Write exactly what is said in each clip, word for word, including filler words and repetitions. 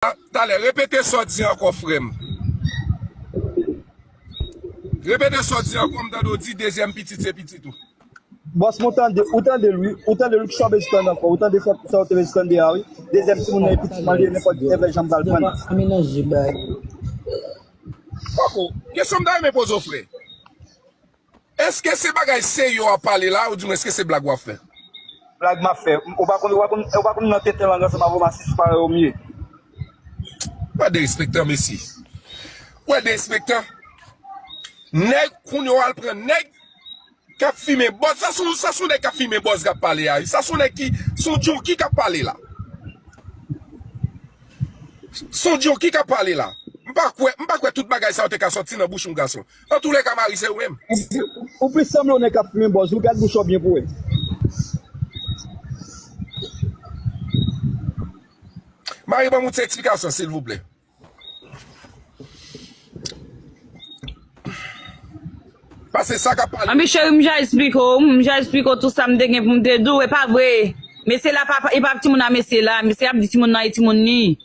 Talè, repete sa w di ankò, frè m. Repete sa w di ankò, m tande w di dezyèm pitit se pitit ou. Bòs mwen, ou tande, ou tande l wi. Ou tande l wi, kisa w bezwen tann ankò? Ou tande sa, sa w te bezwen tande a wi. Dezyèm timoun nan e pitit mwen li ye, nenpòt evè jan m pral pran. Pa menanje bay. Poko, kesyon m ta renmen poze w, frè. Èske se bagay serye w ap pale la, oudimwen èske se blag w ap fè? Blag m ap fè. Ou pa konn, ou pa konn, ou pa konn nan tenten lang ansanm avè m, asispa yo m ye. Wè derespektan, mesye. Wè derespektan. Nèg, kounye w al pran nèg k ap fimen bòz. Sa se yon, sa se yon nèg k ap fimen bòz k ap pale a wi. Sa se yon nèg ki, se yon junkie k ap pale la. Se yon junkie k ap pale la. M pa kwè, m pa kwè tout bagay sa yo te ka sòti nan bouch yon gason. Antoulèka, Mari, se ou menm. Ou plis sanble yon nèg k ap fimen bòz wi, gad bouch ou byen pou wè. Mari, ban m yon ti eksplikasyon, silvouplè. Paske sa k ap pale. Anpi cheri, m ja esplike w, m ja esplike w tout sa m te gen pou m te di w, e pa vre. Mesye la pa, e pa timoun nan mesye la, mesye ap di timoun nan e timoun li.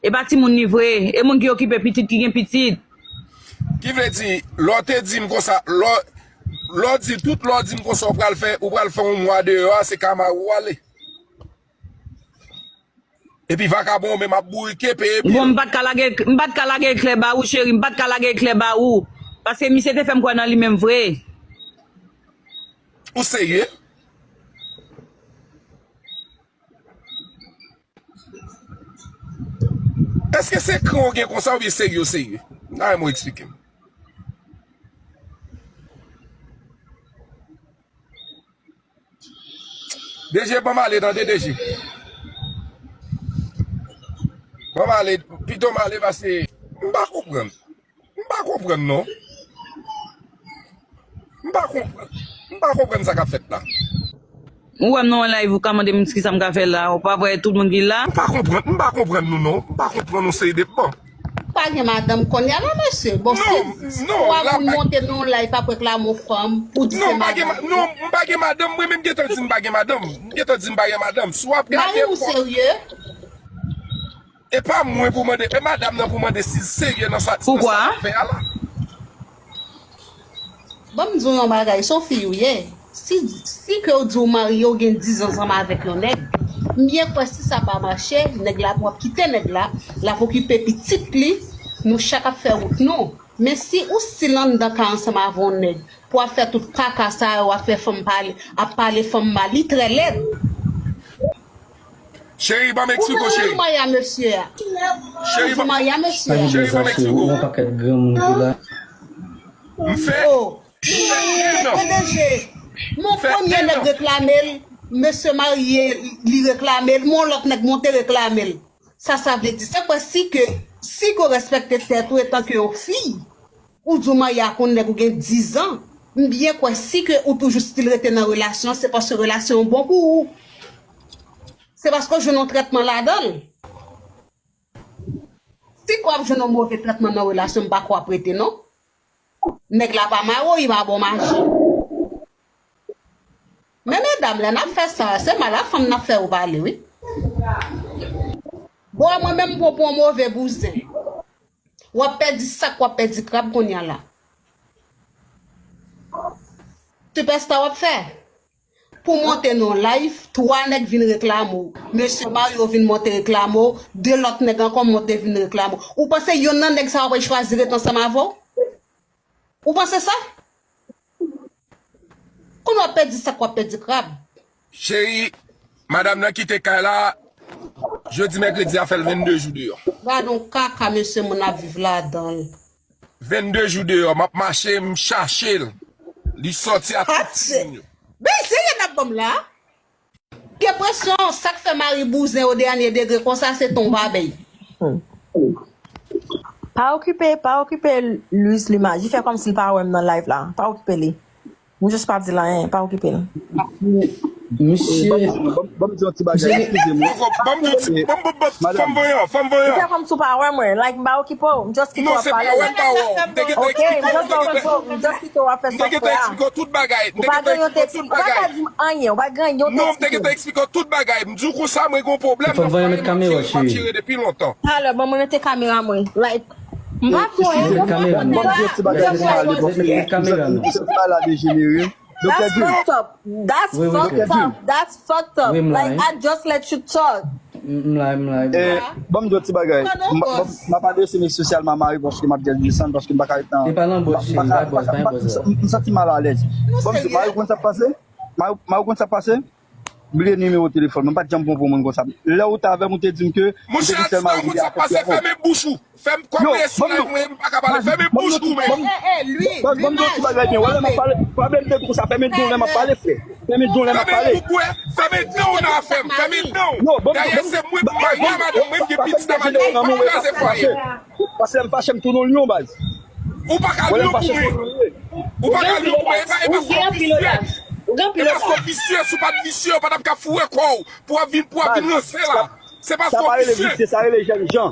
E pa timoun li vre, e moun ki okipe pitit ki gen pitit. Ki vle di, lè w te di m konsa, lè w, lè w di tout, lè w di m konsa, ou pral fè, ou pral fè yon mwa deyò a, se Kamari w ale. Epi vakabon menm ap bourike, peye bil. Bon, m pa t ka lage, m pa t ka lage eklè ba ou, cheri, m pa t ka lage eklè ba ou. Paske misye te fè m kwè nan li menm vre. Ou serye? Èske se kran w gen konsa oubyen serye w serye? N a renmen w eksplike m. D G, ban m ale, tande, D G. Ban m ale, pito m ale, paske m pa konprann. M pa konprann, non. M pa konprann. M pa konprann sa k ap fèt la. Ou wè m nan yon live, ou ka mande m kisa m ka fè la. Ou pa wè tout moun ki la? M pa konprann, m pa konprann nou, non. M pa konprann yon seri de, bon. Pa gen madanm kounye a la, mesye. Bon, si twa moun monte nan yon live ap reklame yon fanm pou di se madanm li. Non, m pa gen madanm. Mwen menm gentan di m pa gen madanm. M gentan di m pa gen madanm. Si w ap gade. Mari w serye? E pa mwen pou mande, e madanm nan pou mande si l serye nan sa, nan sa l ap fè a la. Ban m di w yon bagay, se yon fi ou ye. Si, si ke w di w marye, w gen diz an ansanm avèk yon nèg, m byen kwè si sa pa mache, nèg la ap kite nèg la, l ap okipe pitit li, nou chak ap fè wout nou. Men si ou still anndan kay ansanm avè yon nèg, pou w ap fè tout kaka sa yo, w ap fè fanm pale, ap pale fanm mal, li trè lèd. Cheri, ban m eksplike w, cheri. Ou maya mesye a. Cheri, ban m eksplike w. Ou nan pakèt granmoun ki la. M fè, m fè en an. Mon premye nèg reklame l, mesye marye, li reklame l, mon lòt nèg monte reklame l. Sa, sa vle di, se kwè si ke, si ke w respekte tèt ou etanke yon fi, ou di w marye ak yon nèg ou gen diz an, m byen kwè si ke ou toujou still rete nan relasyon, se paske relasyon an bon pou ou. Se paske w jwenn yon trètman ladan l. Si ke w ap jwenn yon move trètman nan relasyon, m pa kwè w ap rete non. Nèg la pa mare w, li pa ba w maji. Men medam, lè n ap fè sa, se mal a fanm n ap fè yo pale wi. Bon, mwen menm m pran pou yon move bouzen. W ap pèdi sak, w ap pèdi krab kounye a la. Sipèsta w ap fè. Pou monte nan yon live, twa nèg vin reklame w. Mesye marye w vin monte reklame w, de lòt nèg ankò monte vin reklame w. Ou panse yonn nan nèg sa yo pral chwazi ret ansanm avè w? Ou panse sa? Kounye a w ap pèdi sak, w ap pèdi krab. Cheri, madanm nan kite kay la, jodi mèkredi a fè l vennde jou deyò. Gad on kaka mesye moun ap viv ladan l. Vennde jou deyò, m ap mache, m chache l. Li sòti ak tout timoun yo. Bèl serye n ap ban m la. Gen presyon, sa k fè mari bouzen o dènye degre konsa se ton pa bay. Pa okipe, pa okipe Luis Limaj. Li fè kòmsi l pa wè m nan live la. Pa okipe li. M jis pa di l anyen, pa okipe l. Misye, ban m di yon ti bagay, eskize m. Ban m di yon ti, ban m, ban m, ban m, fanm vanyan, fanm vanyan. Misye, kòm si w pa wè mwen, like, m pa okipe w, m just kite w ap pale. Non, se pa wè m pa wè w. M te gentan eksplike w tout bagay. M te gentan eksplike w tout bagay. M te gentan eksplike w tout bagay. Ou pa gen yon te eksplike, ou pa ka di m anyen, ou pa gen yon te eksplike. Non, m te gentan eksplike w tout bagay. M di w konsa, mwen gen yon pwoblèm nan fwaye m, m jere depi lontan. Talè, ban mwen mete kamera mwen. Like, m pa konnen. Ban m di yon ti bagay pou m ale, paske m santi bagay la dejenere. That's fucked up. That's fucked up. That's fucked up. Like, I just let you talk. M la, m la. Eh, ban m di yon ti bagay. M, m, m ap adrese mesye sèlman mari paske m ap desann, paske m pa ka ret nan. E pa nan bòs, cheri, pa bòs, pa bòs. M, m santi malalèz. Ban m di, mari, ou konn sa k pase? Mari, mari, ou konn sa k pase? Bliye nimewo telefòn mwen, m pa t janm pran pou moun konsa. Lè ou t avè m, ou te di m ke ou te di sèlman ou te afèkte avè w. Fèmen bouch ou. Fèm kòm mesye la, mwen, m pa ka pale. Fèmen bouch ou, men. Ban m di yon ti bagay byen. Wè lè m ap pale, pa bliye m te di w konsa, fèmen don lè m ap pale, frè. Fèmen don lè m ap pale. Fèmen don nan afè m. Fèmen don. Dayè, se mwen pou mari a madanm mwen, m gen pitit a madanm mwen, m pa kraze fwaye. Paske lè m fache, m tounen yon lyon, baz. Ou pa ka lyon pou mwen. Ou pa ka lyon pou mwen. E pa, e pa fò visye. E pa fò visye, si w pa t visye, ou pa t ap ka foure kò w pou w ap vin, pou w ap vin ranse la. Se pa fò visye. Sa pa rele visye, sa rele jènjan.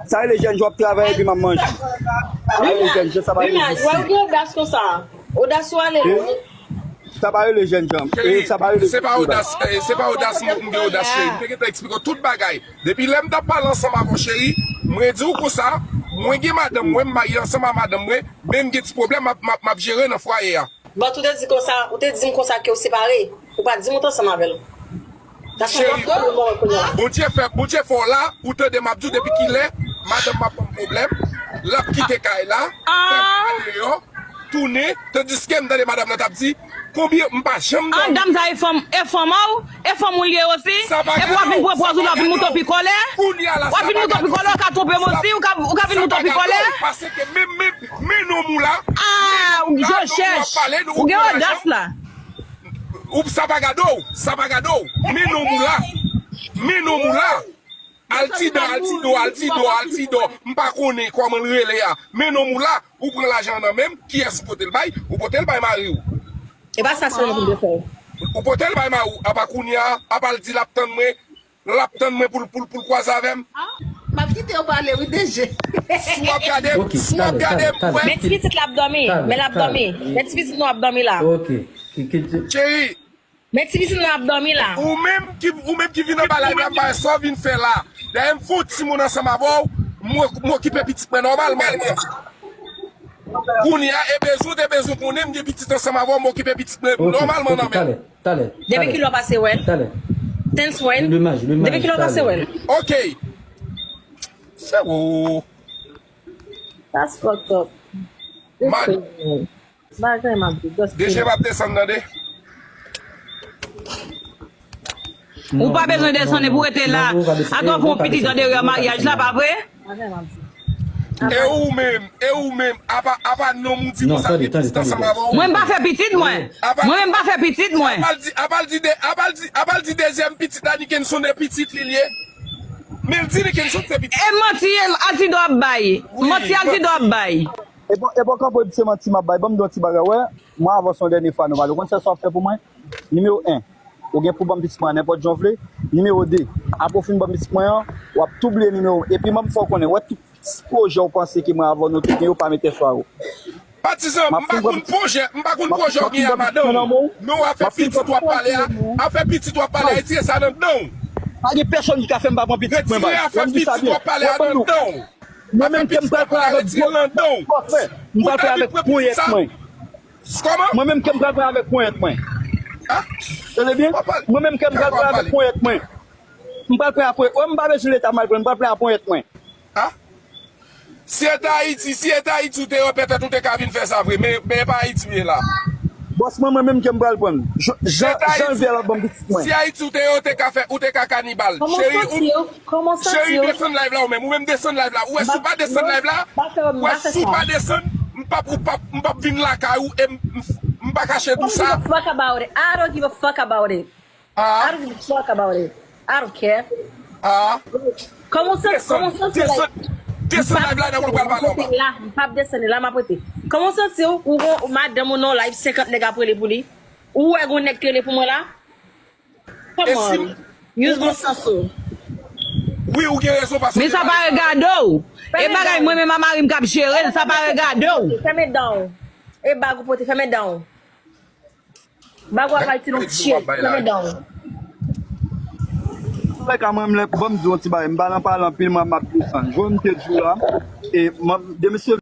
Sa rele jènjan, w ap travay epi m ap manje. Sa rele jènjan, sa pa rele visye. Ou gen odas konsa. Odas ou ale lwen. Sa pa rele jènjan. E sa pa rele visye. Se pa odas, eh, se pa odas, m gen odas, cheri. M te gentan eksplike w tout bagay. Depi lè m t ap pale ansanm avè w, cheri, mwen di w konsa, mwen gen madanm mwen, m marye ansanm a madanm mwen, men m gen ti pwoblèm m ap, m ap, m ap jere nan fwaye a. But ou te di konsa, ou te di m konsa ke w separe. Ou pa di m ou t ansanm avè l. Cheri, Bondye fè, Bondye fè w la, ou tande m ap di w depi kilè madanm m ap ban m pwoblèm, l ap kite kay la, fè m ale deyò, tounen, tandiske m tande madanm nan t ap di, konbyen, m pa janm dòmi. Dam sa e fanm, e fanm a w, e fanm ou l ye osi, epi w ap vin pran pòz ou la, w ap vin moute w pi kòlè, w ap vin moute w pi kòlè, ou ka twonpe m osi, ou ka, ou ka vin moute w pi kòlè. Paske men, men, men nonm ou la, ah, ou gen odas la. Ou sa pa gade w, sa pa gade w. Men nonm ou la. Men nonm ou la. Al ti dan, al ti do, al ti do, al ti do. M pa konnen kòman l rele a. Men nonm ou la, ou pran lajan an nan men m, kiyès ou pote l bay? Ou pote l bay mari w. E pa sa sèlman pou m te fè. Ou pote l bay mari w. Apa kounye a, apa l di l ap tann mwen, l ap tann mwen pou l, pou l, pou l kwaze avè m. Ah, m ap kite yo pale, wi, D J. Si w ap gade, si w ap gade, m wè. Men ti pitit la ap dòmi, men l ap dòmi. Men ti pitit nou ap dòmi la. Cheri, men ti pitit nou ap dòmi la. Ou menm ki, ou menm ki vin anba live la, m pa wè sa w vin fè la. Dayè, m fè yon timoun ansanm avè w, m, m okipe pitit mwen nòmalman. Kounye a, e bezwen, te bezwen konnen m gen pitit ansanm avè w, m okipe pitit mwen nòmalman nan men w. Depi kilè w pase wè l? Since when? Depi kilè w pase wè l? Ok. Se ou. That's fucked up. Bagay m ap di, just D J p ap desann, tande. Ou pa bezwen desann epi w rete la. Atò fè yon pitit andeyò maryaj la, pa vre? E ou menm, e ou menm, apa, apa nonm ou di konsa gen pitit ansanm avè w. Mwen m pa fè pitit mwen. Mwen menm m pa fè pitit mwen. Apa l di, apa l di de, apa l di, apa l di dezyèm pitit la Nickenson e pitit li l ye. Men l di Nickenson se pitit. E manti Altido ap bay. Manti Altido ap bay. E bon, e bon kanpe di se manti m ap bay. Ban m di yon ti bagay, wè. Mwen avè w se yon dènye fwa nou pale. Ou konn sa w ap fè pou mwen? Nimewo en, ou gen pou ban m pitit mwen an nenpòt jan w vle. Nimewo de, apre w fin ban m pitit mwen an, w ap tou bliye nimewo m. Epi ban m fè w konnen, wè tout pwojè w panse ke mwen avè w nou te gen yo pa mete sou a yo. Patizan, m pa konn pwojè, m pa konn pwojè w gen a madanm ou. Men w afè pitit w ap pale a, afè pitit w ap pale a, retire sa nan dan w. Pa gen pèsonn ki ka fè m pa pran pitit mwen, baz. Retire afè pitit w ap pale a nan dan w. Mwen menm ke m pral pran avèk gwo fòfè. M pral pran avèk ponyèt mwen. Kòman? Mwen menm ke m pral pran avèk ponyèt mwen. Tande byen? Mwen menm ke m pral pran avèk ponyèt mwen. M pral pran apre. Wè m pa bezwen leta m al pran, m pral pran aponyèt mwen. Si e te Ayiti, si e te Ayiti ou te yo petèt ou te ka vin fè sa vre, men, men e pa Ayiti w ye la. Bòs mwen, mwen menm ke m pral pran. Jan, jan l vle l ap ban m pitit mwen. Si Ayiti ou te yo, ou te ka fè, ou te ka kanibal. Cheri, ou, cheri, desann live la ou menm. Ou menm desann live la. Ou wè si w pa desann live la, ou wè si w pa desann, m p ap, ou p ap, m p ap vin lakay ou e m, m, m pa kache di w sa. I don't give a fuck about it. I don't give a fuck about it. I don't give a fuck about it. I don't care. Kòman w santi, kòman w santi w, like, desann live la, nan pou l pral pale anba. M p ap desann la, m ap rete. Kòman w santi w, ou gon madanm ou nan live, senkant nèg ap rele pou li? Ou wè gon nèg ki rele pou mwen la? Come on. Use bon sans ou. Wi, ou gen rezon paske. Men sa pa regade w. E bagay mwen menm a mari m k ap jere l, sa pa regade w. Fèmen dan w. E bag ou pote, fèmen dan w. Bag ou a kal ti nou tchye, fèmen dan w. Lè ka mwen, m lè, bon, m di yon ti bagay, m pa nan pale anpil, mwen m ap desann. Jwenn m te di w la, e mwen, de mesye